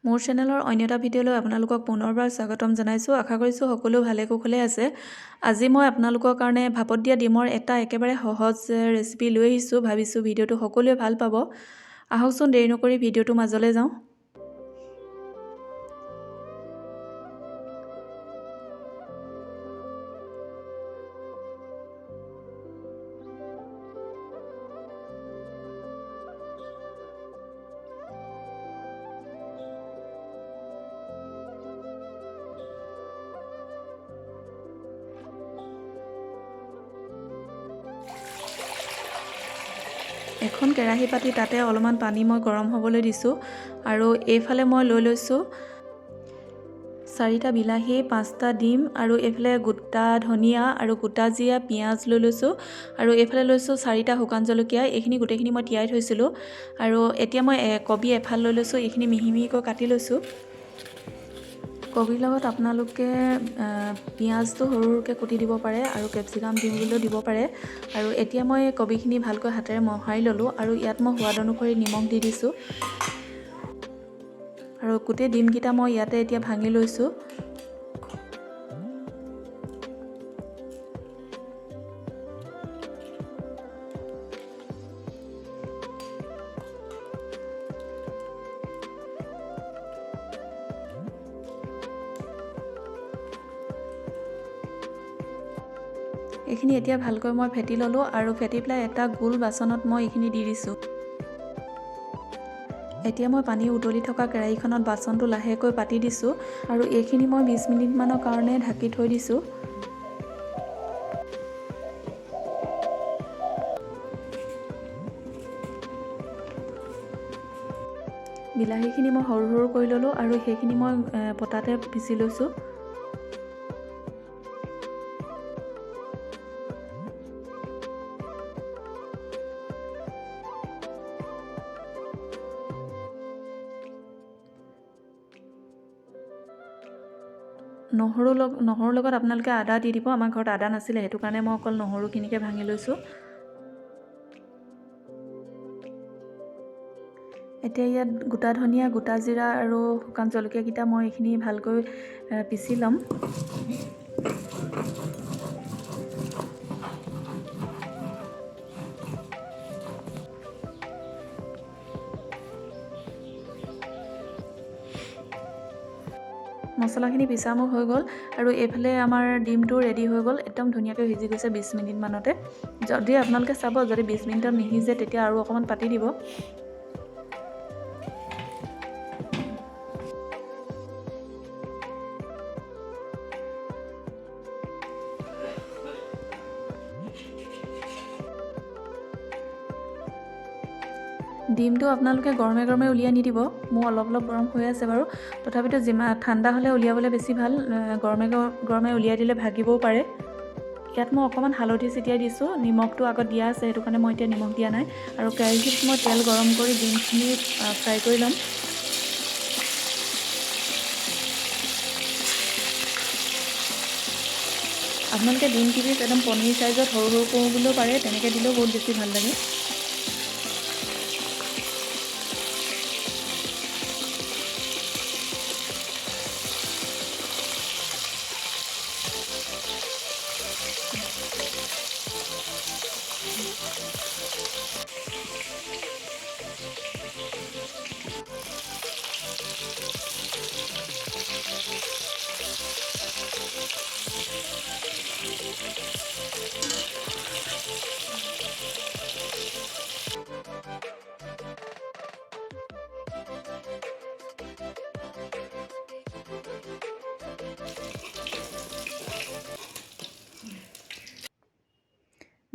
মোৰ চেনেলৰ অন্য এটা ভিডিঅ'লৈ আপোনালোকক পুনৰবাৰ স্বাগতম জনাইছোঁ। আশা কৰিছোঁ সকলো ভালে কুশলে আছে। আজি মই আপোনালোকৰ কাৰণে ভাপত দিয়া ডিমৰ এটা একেবাৰে সহজ ৰেচিপি লৈ আহিছোঁ। ভাবিছোঁ ভিডিঅ'টো সকলোৱে ভাল পাব। আহকচোন দেৰি নকৰি ভিডিঅ'টোৰ মাজলৈ যাওঁ। এখন কেৰাহী পাতি তাতে অলপমান পানী মই গৰম হ'বলৈ দিছোঁ আৰু এইফালে মই লৈ লৈছোঁ 4টা বিলাহী, 5টা ডিম আৰু এইফালে গোটা ধনিয়া আৰু গোটা জিৰা, পিঁয়াজ লৈ লৈছোঁ আৰু এইফালে লৈছোঁ 4টা শুকান জলকীয়া। এইখিনি গোটেইখিনি মই তিয়াই থৈছিলোঁ আৰু এতিয়া মই কবি এফাল লৈ লৈছোঁ, এইখিনি মিহি মিহিকৈ কাটি লৈছোঁ। কবিৰ লগত আপোনালোকে পিঁয়াজটো সৰু সৰুকৈ কুটি দিব পাৰে আৰু কেপচিকাম দিম বুলিও দিব পাৰে। আৰু এতিয়া মই কবিখিনি ভালকৈ হাতেৰে মোহাৰি ল'লোঁ আৰু ইয়াত মই সোৱাদ অনুসৰি নিমখ দি দিছোঁ আৰু গোটেই ডিমকেইটা মই ইয়াতে এতিয়া ভাঙি লৈছোঁ। এইখিনি এতিয়া ভালকৈ মই ফেটি ল'লোঁ আৰু ফেটি পেলাই এটা গোল বাচনত মই এইখিনি দি দিছোঁ। এতিয়া মই পানী উতলি থকা কেৰাহীখনত বাচনটো লাহেকৈ পাতি দিছোঁ আৰু এইখিনি মই 20 মিনিটমানৰ কাৰণে ঢাকি থৈ দিছোঁ। বিলাহীখিনি মই সৰু সৰু কৰি ল'লোঁ আৰু সেইখিনি মই পটাতে পিচি লৈছোঁ। নহৰুৰ লগত আপোনালোকে আদা দি দিব। আমাৰ ঘৰত আদা নাছিলে, সেইটো কাৰণে মই অকল নহৰুখিনিকে ভাঙি লৈছোঁ। এতিয়া ইয়াত গোটা ধনিয়া, গোটা জিৰা আৰু শুকান জলকীয়াকেইটা মই এইখিনি ভালকৈ পিচি ল'ম। মছলাখিনি পিচা মোৰ হৈ গ'ল আৰু এইফালে আমাৰ ডিমটো ৰেডি হৈ গ'ল। একদম ধুনীয়াকৈ সিজি গৈছে 20 মিনিটমানতে। যদি আপোনালোকে চাব, যদি 20 মিনিটত নিসিজে তেতিয়া আৰু অকণমান পাতি দিব। ডিমটো আপোনালোকে গৰমে গৰমে উলিয়াই নিদিব, মোৰ অলপ অলপ গৰম হৈ আছে বাৰু, তথাপিতো যিমান ঠাণ্ডা হ'লে উলিয়াবলৈ বেছি ভাল। গৰমে গৰমে উলিয়াই দিলে ভাগিবও পাৰে। ইয়াত মই অকণমান হালধি ছটিয়াই দিছোঁ, নিমখটো আগত দিয়া আছে সেইটো কাৰণে মই এতিয়া নিমখ দিয়া নাই। আৰু কেৰাহীত মই তেল গৰম কৰি ডিমখিনি ফ্ৰাই কৰি ল'ম। আপোনালোকে ডিম কিপিচ একদম পনীৰ চাইজত সৰু সৰু কৰোঁ বুলিও পাৰে, তেনেকৈ দিলেও বহুত বেছি ভাল লাগে।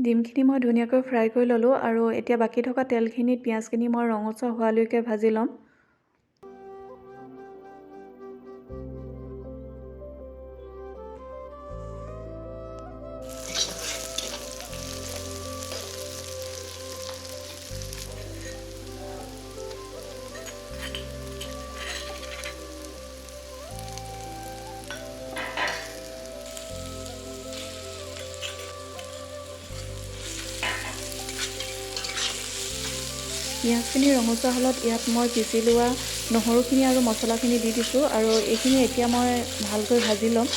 ডিমখিনি মই ধুনীয়াকৈ ফ্ৰাই কৰি ল'লোঁ আৰু এতিয়া বাকী থকা তেলখিনিত পিঁয়াজখিনি মই ৰঙচুৱা হোৱালৈকে ভাজি ল'ম। পিঁয়াজখিনি ৰঙচুৱা হ'লত ইয়াত মই পিচি লোৱা নহৰুখিনি আৰু মছলাখিনি দি দিছোঁ আৰু এইখিনি এতিয়া মই ভালকৈ ভাজি ল'ম।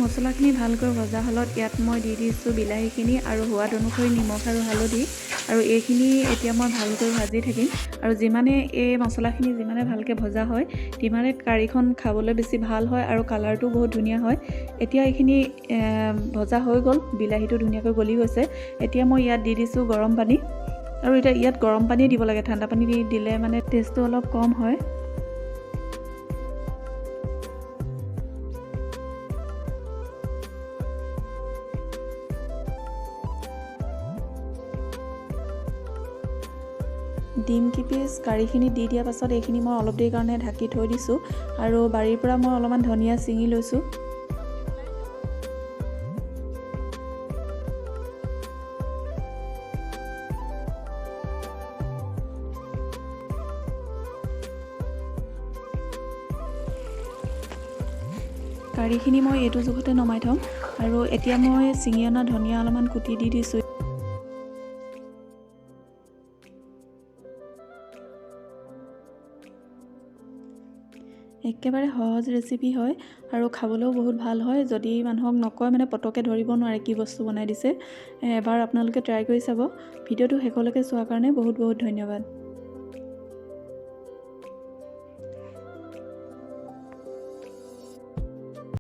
মছলাখিনি ভালকৈ ভজা হ'লত ইয়াত মই দি দিছোঁ বিলাহীখিনি আৰু সোৱাদ অনুসৰি নিমখ আৰু হালধি আৰু এইখিনি এতিয়া মই ভালকৈ ভাজি থাকিম। আৰু যিমানে এই মছলাখিনি যিমানে ভালকৈ ভজা হয় তিমানে কাৰীখন খাবলৈ বেছি ভাল হয় আৰু কালাৰটো বহুত ধুনীয়া হয়। এতিয়া এইখিনি ভজা হৈ গ'ল, বিলাহীটো ধুনীয়াকৈ গলি গৈছে। এতিয়া মই ইয়াত দি দিছোঁ গৰম পানী আৰু এতিয়া ইয়াত গৰম পানী দিব লাগে, ঠাণ্ডা পানী দি দিলে মানে টেষ্টটো অলপ কম হয়। ডিম কিপিচ কাৰীখিনি দি দিয়াৰ পাছত এইখিনি মই অলপ দেৰিৰ কাৰণে ঢাকি থৈ দিছোঁ আৰু বাৰীৰ পৰা মই অলপমান ধনিয়া ছিঙি লৈছোঁ। কাৰীখিনি মই এইটো জোখতে নমাই থ'ম আৰু এতিয়া মই ছিঙি অনা ধনিয়া অলপমান কুটি দি দিছোঁ। একেবাৰে সহজ ৰেচিপি হয় আৰু খাবলৈও বহুত ভাল হয়। যদি মানুহক নকয় মানে পটককৈ ধৰিব নোৱাৰে কি বস্তু বনাই দিছে। এবাৰ আপোনালোকে ট্ৰাই কৰি চাব। ভিডিঅ'টো শেষলৈকে চোৱাৰ কাৰণে বহুত বহুত ধন্যবাদ।